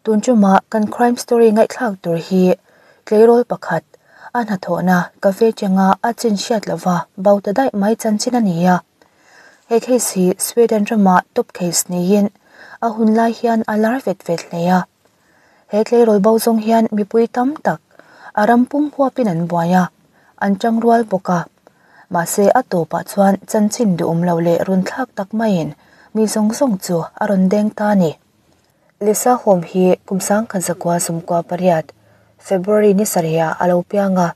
Tun ṭuma kan crime story ngaihthlak tur hi tleirawl pakhat a hnathawhna cafe changa a chin hriat lova bo ta daih mai chanchin a ni a. He case hi Sweden rama top case niin a hun lai hian a lar vet vet hle a. He tleirawl bo zawng hian mipui tam tak a ram pum huapin an buai a, an ṭangrual bawk a. Mahse a tawpah chuan chanchin duhawm lo leh runthlak tak maiin mi zawng zawng chu a rawn deng ta a ni. Lisa Home hi kum 1918, February ni sarihah a lo piang a,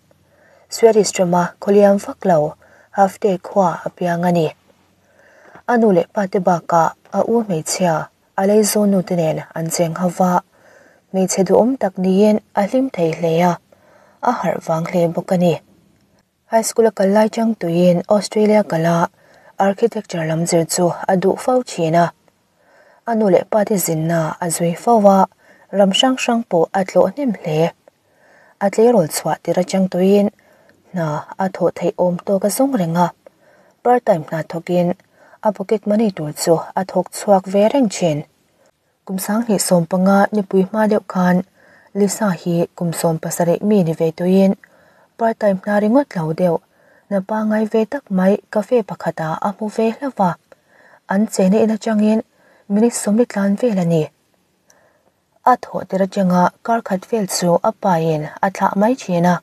Swedish rama khawliam vak lo Hafte khua a piang a ni. A nu leh pa te bakah a u hmeichhia a leizawn nu te nen an cheng ho va, hmeichhe duhawm tak niin a hlim thei hle a, a harh vang hle bawk a ni. High school a kal lai chang tuiin Australia kala architecture lam zir chu a duh fo thin a. A nu leh pa te zinna a zui fo a, ram hrang hrang pawh a tlawh hnem hle. A tleirawl chhuah tir atang tuiin hna a thawh theih awm tawk a zawng reng a, part time hna thawkin a pocket money tur chu a thawk chhuak ve reng thin. Kum 2015 nipui hma deuh khan Lisa hi kum 17 mi ni ve tuiin part time hna ringawt lo deuh hna pangngai ve tak mai cafe pakhatah a hmu ve hlauh va, an chena in atangin minute sawmli tlan vel a ni. A thawh tir atanga kar khat vel chu a pain a thlah mai thin a,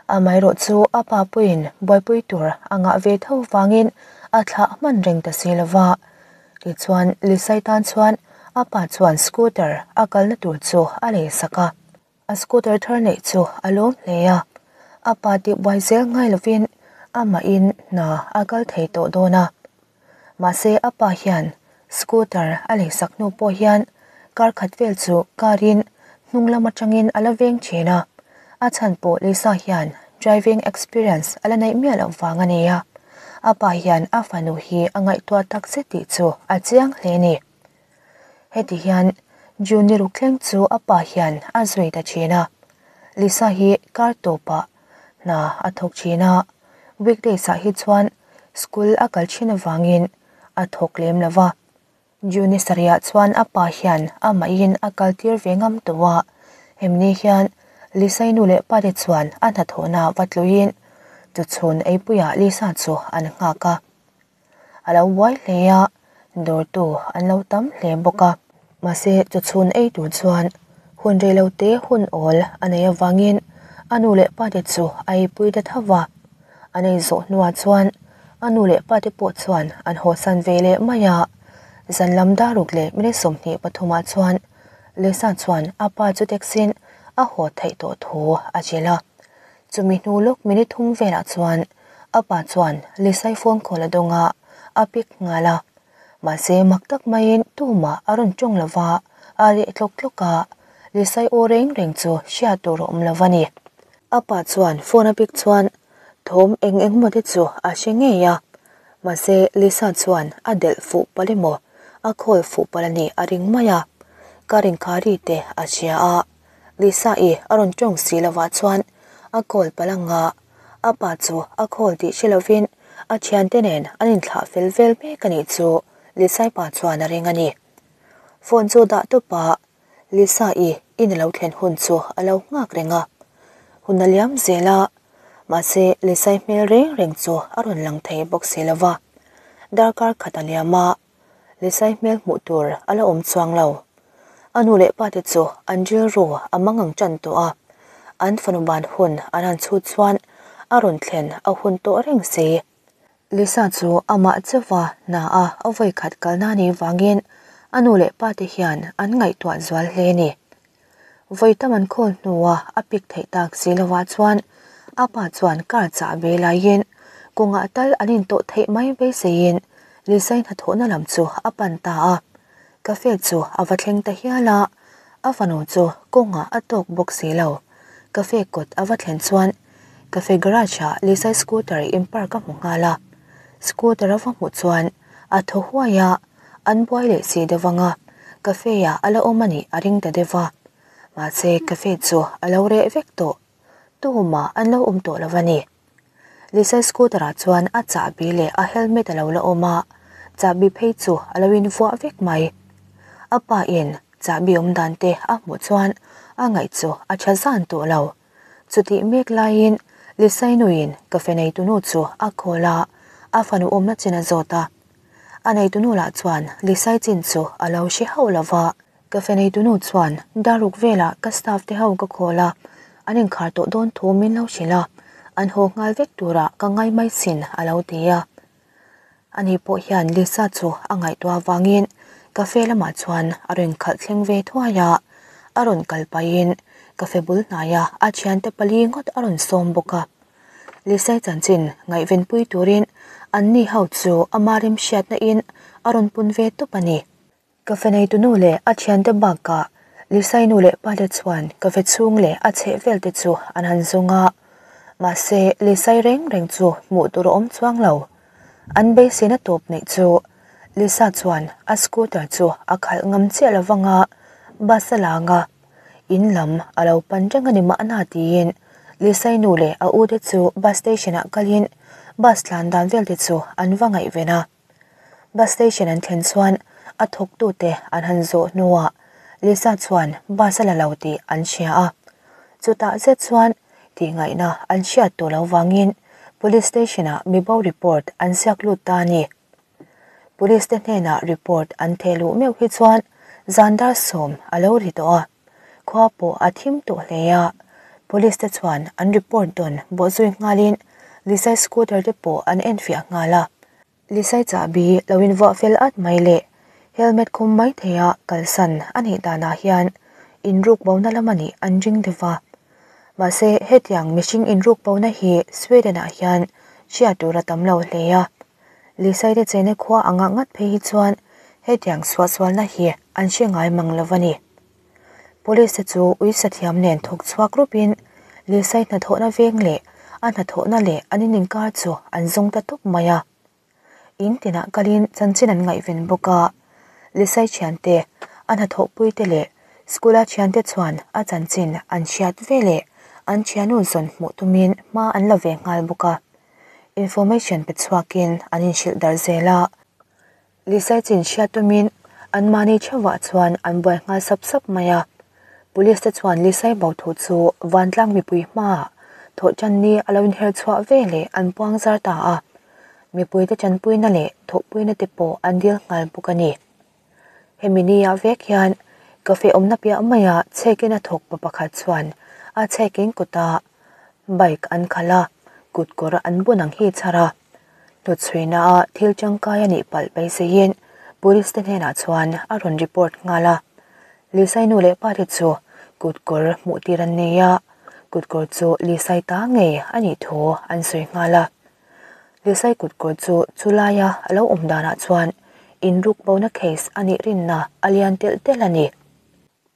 amaherawh chu a pa pawhin buaipui tur a ngah ve tho vangin a thlah hman reng ta si lova. Tichuan Lisai tan chuan a pa chuan scooter a kalna tur chu a lei sak a. A scooter thar neih chu a lawm hle a, a pa tih buai zel ngai lovin amahin hna a kal thei tawh dawn a. Mahse a pa hian scooter a lei sak hnu pawh hian kar khat vel chu car in hnung lam atangin a la veng thin a, a chhan pawh Lisa hian driving experience a la neih miah loh vang a ni a, a pa hian a fanu hi a ngaihtuah tak zet tih chu a chiang hle a ni. Heti hian June ni ruk thleng chu a pa hian a zui ta thin a, Lisa hi kar tawpah hna a thawk thin a, weekdays ah hi chuan school a kal thin avangin a thawk lem lo va. June ni sarihah chuan a pa hian amahin a kal tir ve ngam tawh a, hemni hian Lisa-i nu leh pa te chuan a hnathawhna va tluin tuchhun eipuiah Lisa chu an nghak a. A lo buai hle a, dawrtu an lo tam hle bawk a. Mahse, chawchhun ei tur chuan hun reilote hun awl a nei avangin a nu leh pate chu a eipui ta tho va. An ei zawh hnuah chuan a nu leh pate pawh chuan an hawsan ve leh mai a. Zan lam dar ruk leh minute 23 ah chuan Lisa chuan a pa chu taxi-in a haw theih tawh thu a hrilh a. Chumi hnu lawk minute thum velah chuan A pa chuan Lisai phone call a dawng a, a pick nghal a. Mahse mak tak maiin tumah a rawn tawng lo va, a reh tlawk tlawk a, Lisai aw reng reng chu hriat tur a awm lo va ni. A pa chuan phone a pick chuan thawm eng eng maw te chu a hre ngei a, mahse Lisa chuan a delh fuh palh emaw a call fuh palh a nih a ring mai a, ka rinkhari te a hria a, Lisa-i a rawn tawng si lovah chuan a call palh ang a. A pa chu a call tih hre lovin a thiante nen an inthlah fel vel mek a nih chu Lisai pa chuan a ring a ni. Phone chu dah tawp a, Lisa-i in a lo thlen hun chu a lo nghak reng a. Hun a liam zel a, mahse Lisai hmel reng reng chu a rawn lang thei bawk si lo va. Darkar khat a liam a, Lisai hmel hmuh tur a la awm chuang lo. A nu leh pa te chu an rilru a mang ang tan tawh a, an fanu ban hun an han chhut chuan a rawn thlen a hun tawh reng si. Lisa chu amah chauha hna a a vawi khat kalna nih vangin a nu leh pa te hian an ngaihtuah zual hle a ni. Vawi tam an khawl hnua a pik theih tak si lovah chuan a pa chuan car chah ve laiin kawngah tal an intawh theih mai beiseiin Lisai hnathawhna lam chu a pan ta a. Cafe chu a va thleng ta hial a, a fanu chu kawngah a tawk bawk si lo. Cafe kawt a va thlen chuan cafe garage ah Lisai scooter in park a hmu nghal a. Scooter a va hmuh chuan a thaw huai a. An buai leh si deuh ang a, cafe ah a la awm a nih a ring ta deuh a. Mahse cafe chu a lo reh vek tawh. Tuhumah an lo awm tawh lo a ni. Lisa scooter ah chuan a chahbi leh a helmet a lo la awm a, chahbi phei chu a lo invuah vek mai. A pa in. Chahbi awm dan te a hmuh chuan a ngaih chu a tha zan tawh lo. Chutih mek laiin Lisai nuin cafe neitunu chu a call a, a fanu awmna chin a zawt a. A neitunu lah chuan Lisai chin chu a lo hre hauh lo va. Cafe neitunu chuan daruk velah ka staff te ho ka call a, an inkhar tawh dawn thu min lo hrilh a, an haw nghal vek turah ka ngai mai sin a lo ti a. Ani pawh hian Lisa chu a ngaihtuah avangin cafe lamah chuan a rawn khalh thleng ve thuai a, a rawn kal pahin cafe bul hnaia a thiante pali ngawt a rawn sawm bawk a. Lisai chanchin ngaihvenpui turin anni ho chu ama remhriatna in a rawn pun ve tawp a ni. Cafe neitunu leh a thiante bakah Lisai nu leh pate chuan cafe chhung leh a chheh vel te chu an han zawng a, mahse Lisai reng reng chu hmuh tur a awm chuang lo. An beiseina tawp neih chu Lisa chuan a scooter chu a khalh ngam chiah lo vang a, bus a lang a, in lam a lo pan reng a ni mahna tiin Lisai nu leh a u te chu bus station ah kalin bus tlan dan vel te chu an va ngaihven a. Bus station an thlen chuan a thawktute an han zawh hnuah Lisa chuan bus a la lo tih an hria a. Chutah zet chuan tihngaihna an hriat tawh lo vangin Police station-ah mibo report an ziak lut ta a ni. Police te hnenah report an theh luh meuh hi chuan zan dar sawm a lo ri tawh a. Khua pawh a thim tawh hle a. Police te chuan an report dawn bawhzui nghalin Lisai scooter te pawh an enfiah nghal a. Lisai chahbi lo invuah fel at mai leh helmet khum mai theia kalsan a nih danah hian inruk bona lam a nih an ring deuh va. Mahse, hetiang mihring inruk bona hi Sweden-ah hian hriat tur a tam lo hle a. Lisai te chena khua anga ngat phei hi chuan hetiang suahsualna hi an hre ngai mang lo a ni. Police te chu uisa thiam nen thawk chhuak rupin Lisai hnathawhna veng leh a hnathawhna leh an in inkar chu an zawng ta tawp mai a. In tinah kalin chanchin an ngaihven bawk a. Lisai thiante, a hnathawhpuite leh school-a thiante chuan a chanchin an hriat ve leh an thianu zawn hmuh tumin hma an la ve nghal bawk a. Information pe chhuakin an inhrilh darh zel a. Lisai chin hriat tumin anmahni theuhah chuan an buai nghal sap sap mai a. Police te chuan Lisai bo thu chu vantlang mipui hmaah thawhṭan ni a lo inher chhuah ve leh an puang zar ta a. Mipuite ṭanpuina leh thawhpuina te pawh an dil nghal bawk a ni. Hemi nia vek hian cafe awmna piah maia chhekin a thawk pa pakhat chuan a chhekin kawta bike an khalh a, kutkawr an bun ang hi chhar a. Hnutchhuina a thil tangkai a nih palh beiseiin police te hnenah chuan a rawn report nghal a. Lisai nu leh pa te chu kutkawr hmuh tir an nei a, kutkawr chu Lisai ta ngei a nih thu an sawi nghal a. Lisai kutkawr chu chulaia a lo awm danah chuan inruk bona case a nih rinna a lian telh telh a ni.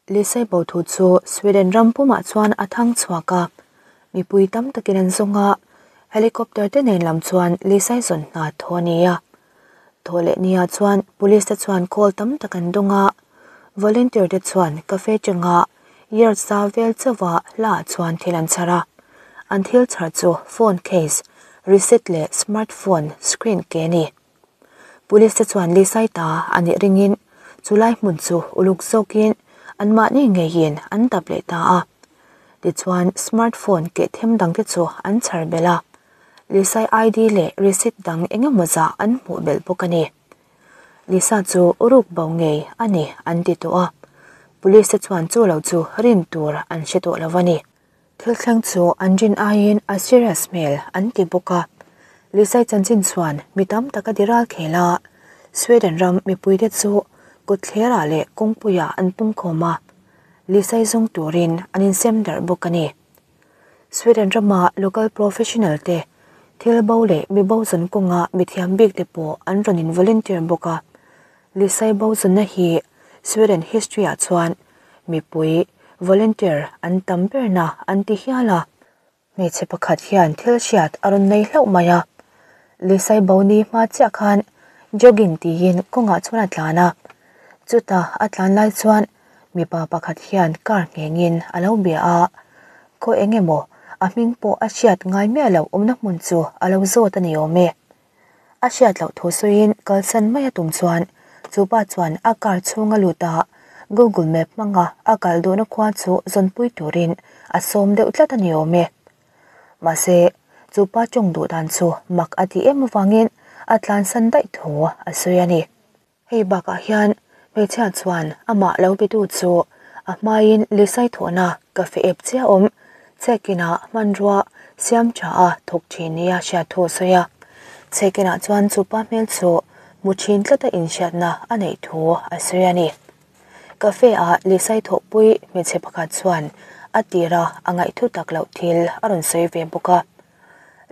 Lisai bo thu chu Sweden ram pumah chuan a thang chhuak a, mipui tam takin an zawng a, helicopter te nen lam chuan Lisai zawn hna thaw a ni a. Thaw leh nia chuan police te chuan call tam tak an dawng a, volunteer te chuan cafe tanga yard sa vel chauha hlaah chuan thil an chhar a, an thil chhar chu phone case, receipt leh smartphone screen ke a ni. Police te chuan Lisai ta a nih ringin chulai hmun chu uluk zawkin anmahni ngeiin an dap leh ta a. Tichuan smartphone keh them dangte chu an chhar belh a, Lisai ID leh receipt dang eng emaw zah an hmuh belh bawk a ni. Lisa chu ruk bo ngei a ni an ti tawh a, Police te chuan chu lo chu rin tur an hre tawh lo a ni. Thil thleng chu an rin aiin a serious hmel an ti bawk a. Lisai chanchin chuan mi tam tak a ti ral khel a, Sweden ram mipuite chu kawtthlerah leh kawngpuiah an pungkhawm a, Lisai zawng turin an insem darh bawk a ni. Sweden rama local professional te thil bo leh mi bo zawn kawnga mithiam bik te pawh an rawn in volunteer bawk a. Lisai bo zawnna hi Sweden history ah chuan mipui volunteer an tam berna an ti hial a. Hmeichhe pakhat hian thil hriat a rawn nei hlauh mai a. Lisai bo ni hma chiah khan jogging tiin kawngah chuan a tlan a. Chutah a tlan lai chuan Mipa pakhat hian car nghengin a lo bia a, khaw eng emaw a hming pawh a hriat ngai miah loh awmna hmun chu a lo zawt a ni awm e. A hriat loh thu sawiin kalsan mai a tum chuan chu pa chuan a car chhung a lut a, Google Map hmanga a kal duhna khua chu zawnpui turin a sawm deuh tlat a ni awm e. Mahse, chu pa tawng duh dan chu mak a tih em avangin a tlansan daih thu a sawi a ni. Hei bakah hian hmeichhia chuan amah lo betu chu a hmain Lisai thawhna cafe ep chiah awm check-in-ah hmanrua siam tha a thawk thin nia hriat thu a sawi a. Check-in-ah chuan chu pa hmel chu hmu thin tlata inhriatna a neih thu a sawi a ni. Cafe-ah Lisai thawhpui hmeichhe pakhat chuan a tira a ngaihthu tak loh thil a rawn sawi ve bawk a.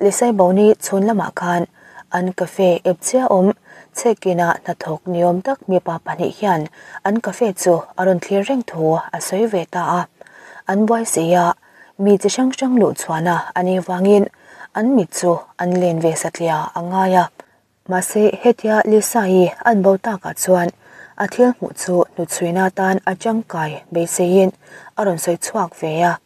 Lisai Boni chhun lamah khan an cafe ep chiah awm check-in-a hnathawk niawm tak mipa pahnih hian an cafe chu a rawn thlir reng thu a sawi ve ta a. An buai si a, mi chi hrang hrang luh chhuahna a nih vangin an mit chu an len ve satliah a ngai a. Mahse hetia Lisa-i an bo takah chuan a thil hmuh chu hnuchhuina atan a tangkai beiseiin a rawn sawi chhuak ve a.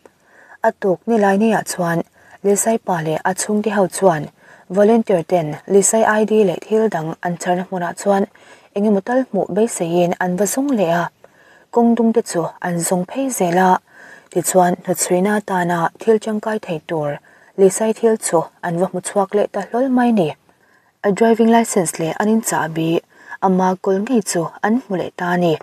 A tuk nilai niah chuan Lisai pa leh a chhungte ho chuan volunteer ten Lisai ID leh thil dang an chharna hmunah chuan engemaw tal hmuh beiseiin an va zawng leh a. Kawng dung te chu an zawng phei zel a, tichuan hnuchhuina atana thil tangkai thei tur Lisai thil chu an va hmu chhuak leh ta hlawl mai ni. A driving licence leh an in chahbi ama kawl ngei chu an hmu leh ta a ni.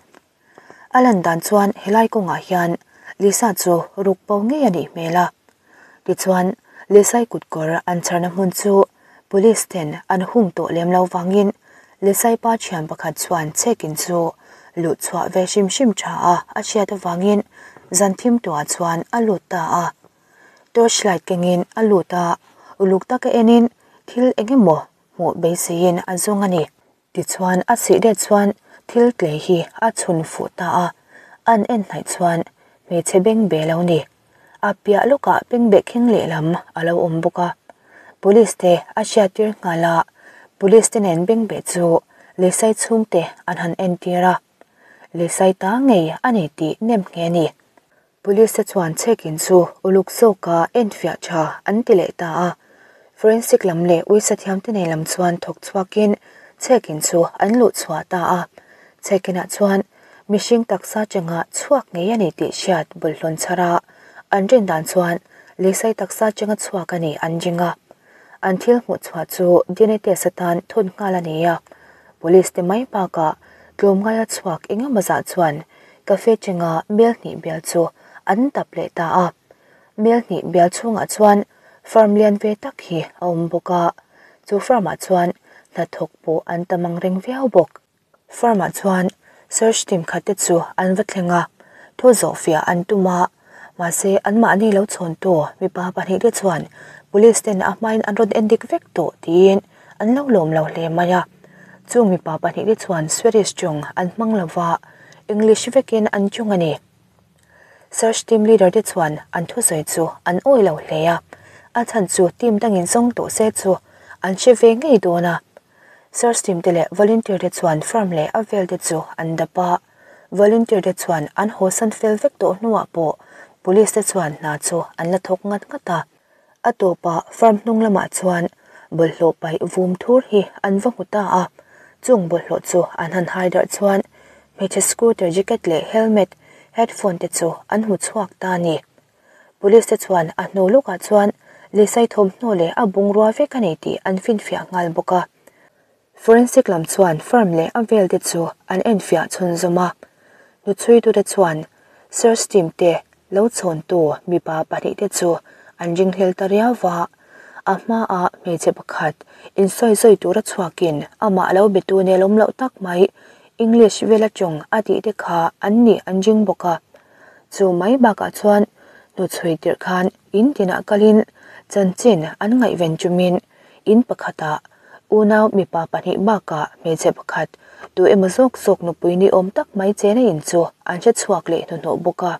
A lan dan chuan helai kawngah hian Lisa chu ruk bo ngei a nih hmel a. Tichuan Lisai kutkawr an chharna hmun chu police ten an hung tawh lem lo vangin Lisai pa thian pakhat chuan check-in chu luh chhuah ve hrim hrim tha a a hriat avangin zan thim tuah chuan a lut ta a. Torchlight kengin a lut a, uluk taka enin thil eng emaw hmuh beiseiin a zawng a ni. Tichuan a chhih det chuan thil tlei hi a chhun fuh ta a, an en hnaih chuan hmeichhe bengbeh lo ni. A piah lawkah bengbeh kheng lehlam a lo awm bawk a. Police te a hriattir nghal a, police te nen bengbeh chu Lisai chhungte an han entir a, Lisai ta ngei a ni tih nem nghe a ni. Police te chuan check-in chu uluk zawka enfiah tha an ti leh ta a, forensic lam leh uisa thiamte nei lam chuan thawk chhuakin check-in chu an luh chhuah ta a. Check-in-ah chuan mihring taksa chengah chhuak ngei a ni tih hriat bawlhhlawn chhar a, an rin dan chuan Lisai taksa chenga chhuak a nih an ring a. An thil hmuh chhuah chu DNA test atan thun nghal a ni a, police te mai bakah tlawmngaia chhuak engemaw zah chuan Cafe chenga mel hnih bial chu an tap leh ta a. Mel hnih bial chhungah chuan farm lian ve tak hi a awm bawk a, chu farm ah chuan hnathawk pawh an tam ang reng viau bawk. Farm ah chuan search team khat te chu an va thleng a, thu zawh fiah an tum a, mahse anmahni lo chhawntu mipa pahnih te chuan police ten a hmain an rawn endik vek tawh tiin an lo lawm lo hle mai a. Chung mipa pahnih te chuan Swedish tawng an hmang lo va, English vekin an tawng a ni. Search team leader te chuan an thusawi chu an awih lo hle a, a chhan chu team dangin zawng tawh se chu an hre ve ngei dawn a. Search team te leh volunteer te chuan farm leh a vel te chu an dap a, volunteer te chuan an hawsan fel vek tawh hnuah pawh police te chuan hna chu an la thawk ngat ngat a. A tawpah farm hnung lamah chuan bawlhhlawh paih vum thur hi an va hmu ta a, chung bawlhhlawh chu an han hai darh chuan hmeichhe scooter jacket leh helmet, headphone te chu an hmu chhuak ta a ni. Police te chuan a hnu lawkah chuan Lisai thawmhnaw leh a bungrua vek a ni tih an finfiah nghal bawk a. Forensic lam chuan firm leh a vel te chu an enfiah chhunzawm a, hnuchhuitute chuan search team te lo chhawntu mipa pahnih te chu an ringhlel ta riau va, a hmaah hmeichhe pakhat insawi zawi tura chhuakin amah lo betu nelawm loh tak mai English vela tawng a tih te kha an nih an ring bawk a. Chu mai bakah chuan hnuchhui tirh khan in tinah kalin chanchin an ngaihven chumin in pakhatah Unau mipa pahnih bakah hmeichhe pakhat tu emaw zawk zawk nupui ni awm tak mai chena in chu an hre chhuak leh hnuhnawh bawk a.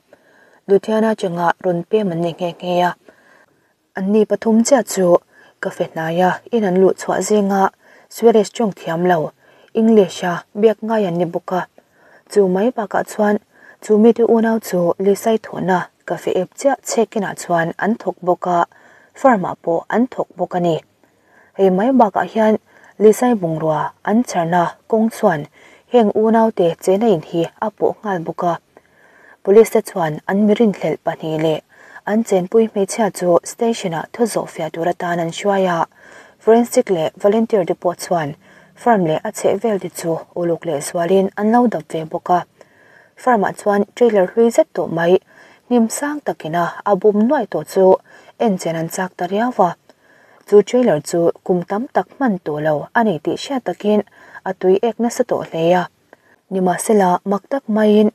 Luthiana changa rawn pem an ni nghe nghe a. Anni pathum chiah chu cafe hnaia in an luh chhuah zinga Swedish tawng thiam lo, English-a biak ngai an ni bawk a. Chu mai bakah chuan chu mite unau chu Lisai thawhna cafe ep chiah chhekinah chuan an thawk bawk a, farm-ah pawh an thawk bawk a ni. Hei mai bakah hian Lisai bungrua an chharna kawng chuan heng unaute chena in hi a pawh nghal bawk a. Police te chuan an mi rinhlelh pahnih leh an chenpui hmeichhia chu station-ah thu zawhfiah tur atan an hruai a, forensic leh volunteer te pawh chuan farm leh a chhehvel te chu uluk leh zualin an lo dap ve bawk a. Farm-ah chuan trailer hlui zet tawh mai hnim sang takina a bum nuaih tawh chu enchen an chak ta riau a. Chu trailer chu kum tam tak hman tawh lo a ni tih hriat takin a tui ek nasa tawh hle a. Nimahsela mak tak maiin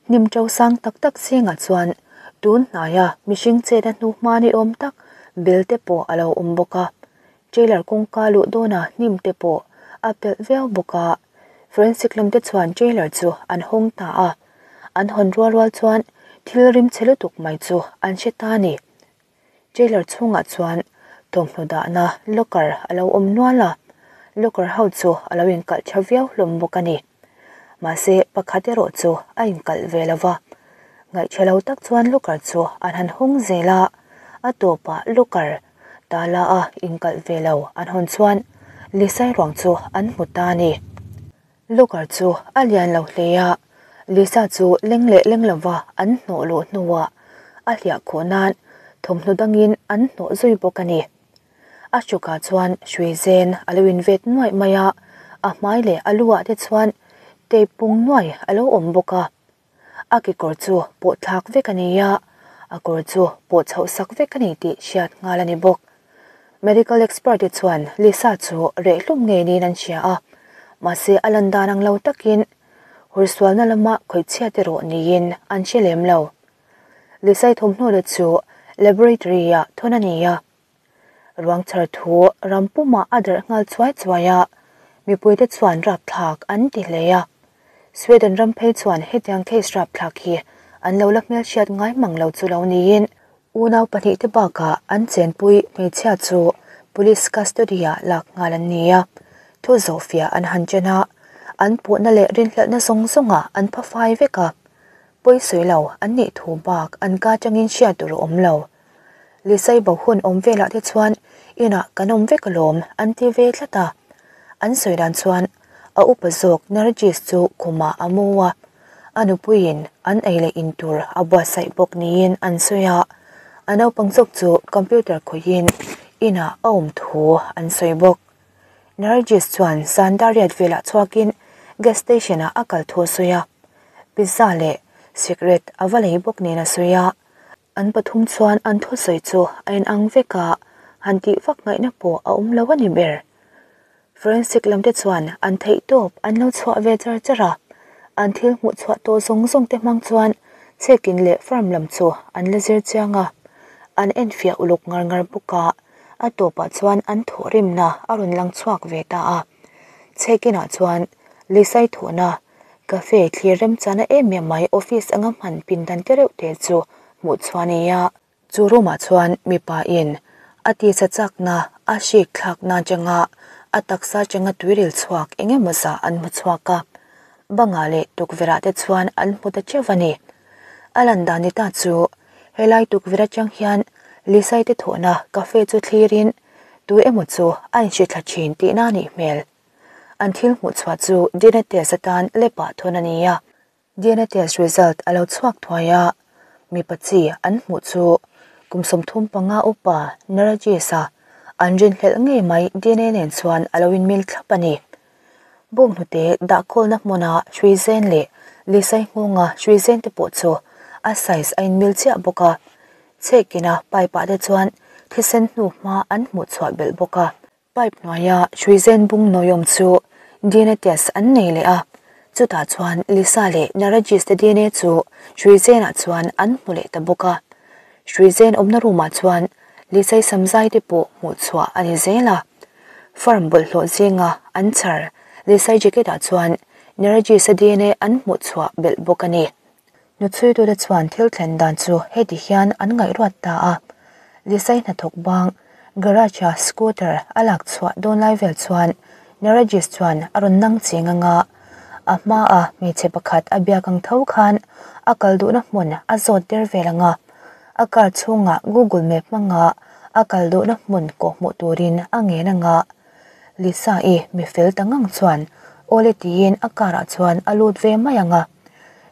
hnim to sang tak tak zingah chuan tun hnaia mihring chet a hnu hma ni awm tak bel te pawh a lo awm bawk a. Trailer kawngka luh dawna hnim te pawh a pelh viau bawk a. Forensic lamte chuan trailer chu an hawng ta a. An hawn rual rual chuan thil rim chhe lutuk mai chu an hre ta a ni. Trailer chhungah chuan thawmhnaw dahna locker a lo awm nual a, locker ho chu a lo inkalh tha viau hlawm bawk a ni. Mahse pakhat erawh chu a inkalh ve lo va, ngaihṭha lo tak chuan locker chu an han hawng zel a, a tawpah locker tala a inkalh ve lo an hawn chuan Lisai ruang chu an hmu ta a ni. Locker chu a lian lo hle a, Lisa chu leng leh leng lova an hnawh luh hnuah a hliah khawh nan thawmhnaw dangin an hnawh zui bawk a ni. A hrukah chuan hrui zen a lo invet nuaih mai a, a hmai leh a lu ah te chuan tape pung nuai a lo awm bawk a. A kekawr chu pawh thlak vek a ni a, a kawr chu pawh chhoh sak vek a ni tih hriat nghal a ni bawk. Medical expert te chuan Lisa chu reh hlum ngei niin an hria a, mahse a lan dan ang lo takin hursualna lama khawihchhiat erawh niin an hre lem lo. Lisa-i thawmhnaw te chu laboratory-ah thawn a ni a, Ruang chhar thu ram pumah a darh nghal chuai chuai a, mipuite chuan rapthlak an ti hle a. Sweden ram phei chuan hetiang case rapthlak hi an lo la hmelhriat ngai mang lo chu lo niin, unau pahnihte bakah an chenpui hmeichhia chu police custody-ah lak nghal an ni a, thu zawhfiah an han chen a, an puhna leh rinhlelhna zawng zawngah an pha fai vek a, pawisawi lo an nih thu bak an ka atangin hriat tur a awm lo. Lisai bo hun awm velah te chuan inah kan awm vek alawm an ti ve tlat a. An sawi dan chuan a upa zawk Nargis chu khumah a mu a, a nupuiin an ei leh in tur a buatsaih bawk niin an sawi a, a naupang zawk chu computer khawihin inah a awm thu an sawi bawk. Nargis chuan zan dariat velah chhuakin gas station-ah a kal thu a sawi a, pizza leh cigarette a va lei bawk nen a sawi a. An pathum chuan an thusawi chu a inang vek a, han tih vak ngaihna pawh a awm lo a ni ber. Forensic lamte chuan an theih tawp an lo chhuah ve char char a, an thil hmuh chhuah tawh zawng zawng te hmang chuan check-in leh firm lam chu an la zir chiang a, an enfiah uluk ngar ngar bawk a, a tawpah chuan an thawhrimna a rawn lang chhuak ve ta a. Check-in-ah chuan Lisai thawhna Cafe thlir remchana em em mai office anga hman pindan te reuh te chu hmuh chhuah a ni a. Chu room ah chuan mipa in a tisa chakna a hrik thlakna atanga a taksa atanga tuiril chhuak eng emaw zah an hmu chhuak a, bangah leh tukverh ah te chuan an hmu ta teuh a ni. A lan dan ni ta chu helai tukverh atang hian Lisai te thawhna cafe chu thlirin tu emaw chu a inhri thla thin tihna a nih hmel. An thil hmuh chhuah chu DNA test atan lepah thawn a ni a, DNA test result a lo chhuak thuai a, mipa chi an hmuh chu kum 35 upa Narajis-a an rinhlelh ngei mai DNA nen chuan a lo inmil thlap a ni. Bawnghnute dahkhawlna hmuna hrui zen leh Lisai nghawnga hrui zen te pawh chu a size a inmil chiah bawk a, chhekina pipe ah te chuan thisen hnuhma an hmuh chhuah belh bawk a. Pipe hnuaia hruizen bung nawiawm chu DNA test an nei leh a, chutah chuan Lisa leh Narajis te DNA chu hruizenah chuan an hmu leh ta bawk a. Hruizen awmna room ah chuan Lisai samzai te pawh hmuh chhuah a ni zel a. Farm bawlhhlawh zinga an chhar Lisai jacket ah chuan Narajis-a DNA an hmuh chhuah belh bawk a ni. Hnuchhuitute chuan thil thlen dan chu heti hian an ngaihruat ta a, Lisai hnathawk bang garage-a scooter a lak chhuah dawn lai vel chuan Narajis chuan a rawn nang cheng anga a hmaa hmeichhe pakhat a biak ang tho khan a kal duhna hmun a zawt der vel anga a car chhungah Google Map hmanga a kal duhna hmun kawhhmuh turin a ngen anga Lisa-i mifel ta ngang chuan Awle tiin a car ah chuan a lut ve mai ang a.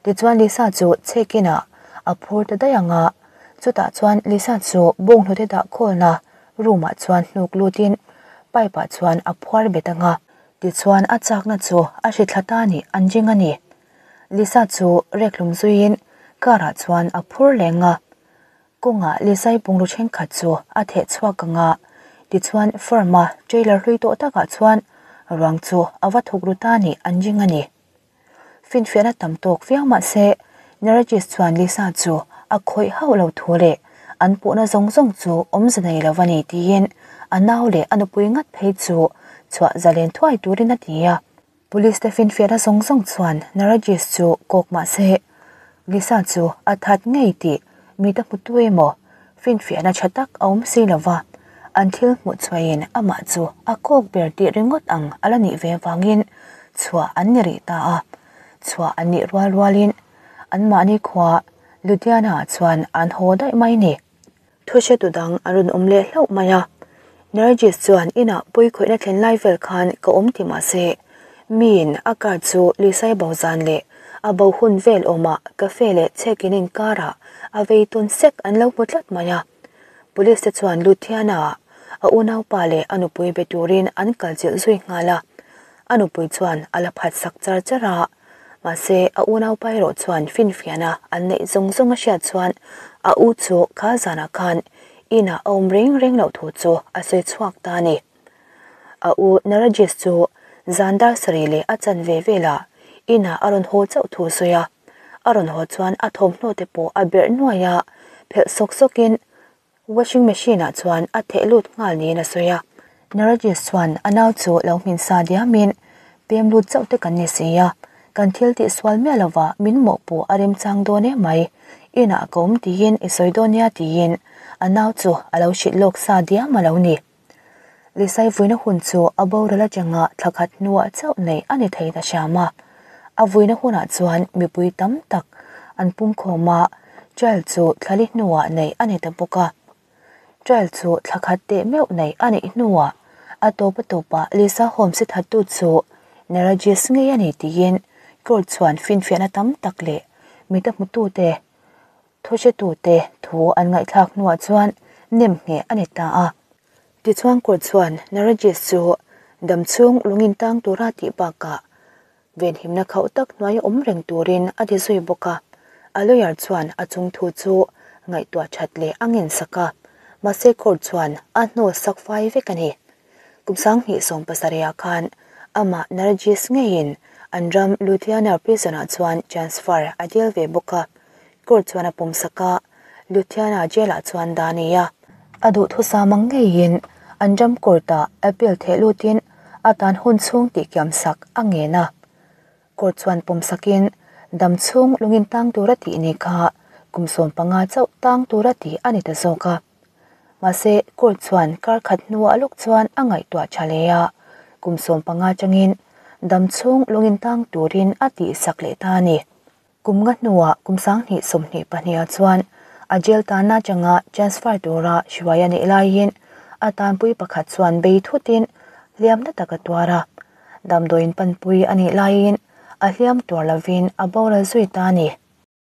Tichuan Lisa chu check in ah a phur ta daih ang a. Chutah chuan Lisa chu bawnghnute dah khawlna room ah chuan hnuk lutin pipe ah chuan a phuar bet ang a. Tichuan a chakna chu a hri thla ta nih an ring a ni. Lisa chu rekhlum zuiin car ah chuan a phur leng a. Kawngah Lisai bungraw thenkhat chu a theh chhuak ang a, tichuan firm a trailer hlui tawh takah chuan ruang chu a va thuk ru ta nih an ring a ni. Finfiahna tam tawk viau mah se Nargis chuan Lisa chu a khawih hauh lo thu leh an puhna zawng zawng chu awmze nei lo a ni tiin a nau leh a nupui ngat phei chu chhuah zalen thuai turin a ti a. Police te finfiahna zawng zawng chuan Nargis chu kawk mah se Lisa chu a that ngei tih mi ta hmu tu emaw finfiahna tha tak a awm si lo va, an thil hmuh chhuahin amah chu a kawk ber tih ringawt ang a la nih ve vangin chhuah an ni rih ta a. Chhuah an nih rual rualin anmahni khua Ludhiana-ah chuan an haw daih mai ni. Thuhretu dang a rawn awm leh hlauh mai a. Nargis chuan inah pawikhawihna thlen lai vel khan ka awm ti mah se, miin a car chu Lisai bo zan leh a bo hun vel awmah cafe leh check-in inkarah a vei tawn sek an lo hmu tlat mai a. Police te chuan Ludhiana ah a unaupa leh a nupui be turin an kalchilh zui nghal a. A nupui chuan a la phat sak char char a. Mahse, a unaupa erawh chuan finfiahna an neih zawng zawng a hriat chuan a u chu kha zanah khan inah a awm reng reng loh thu chu a sawi chhuak ta a ni. A u Narajis chu zan dar sarih leh a chanve velah inah a rawn haw chauh thu a sawi a, a rawn haw chuan a thawmhnaw te pawh a berh nuai a, phelh sawk sawkin Washing machine ah chuan a theh lut nghal niin a sawi a. Nargis chuan a nau chu lo hmin sa diamin, Pem lut chauh te kan ni si a, kan thil tih sual miah lova min mawhpuh a remchang dawn em mai, inah ka awm tiin i sawi dawn nia tiin a nau chu a lo hrilh lawk sa diam a lo ni. Lisai vuina hun chu a boral atanga thla khat hnuah chauh neih a ni thei ta hram a. A vuina hunah chuan mipui tam tak an pungkhawm a, trial chu thla li hnuah neih a ni ta bawk a. Trial chu thla khat teh meuh neih a nih hnuah a tawp a tawpah Lisa Holmes-i thattu chu Naragis ngei a ni tiin court chuan finfiahna tam tak leh mita hmutute Thuhretute thu an ngaihthlak hnuah chuan nem ngheh a ni ta a. Tichuan court chuan Nargis chu damchhung lungin tang tura tih bakah venhimna khauh tak hnuaia awm reng turin a ti zui bawk a. A lawyer chuan a chung thu chu ngaihtuah that leh a ngensak a, mahse court chuan a hnawl sak fai vek a ni. Kum 2017 khan amah Nargis ngeiin an ram Ludhiana prison-ah chuan transfer a dil ve bawk a, court chuan a pawmsak a, Ludhiana jail-ah chuan dah a ni a. A duhthusam ang ngeiin an ram court-ah appeal theh lutin a tan hun chhung tihkiamsak a ngen a. Court chuan pawmsakin dam chhung lungin tang tura tih ni kha kum 15 chauh tang tura tih a ni ta zawk a. Mahse, court chuan kar khat hnuah lawk chuan a ngaihtuah tha hle a, kum 15 atangin dam chhung lungin tang turin a tihsak leh ta a ni. Kum nga hnuah kum 2022 ah chuan a jail tanna atanga transfer tura hruai a nih laiin a tanpui pakhat chuan bei thutin hliam na tak a tuar a, damdawiin panpui a nih laiin a hliam tuar lovin a boral zui ta a ni.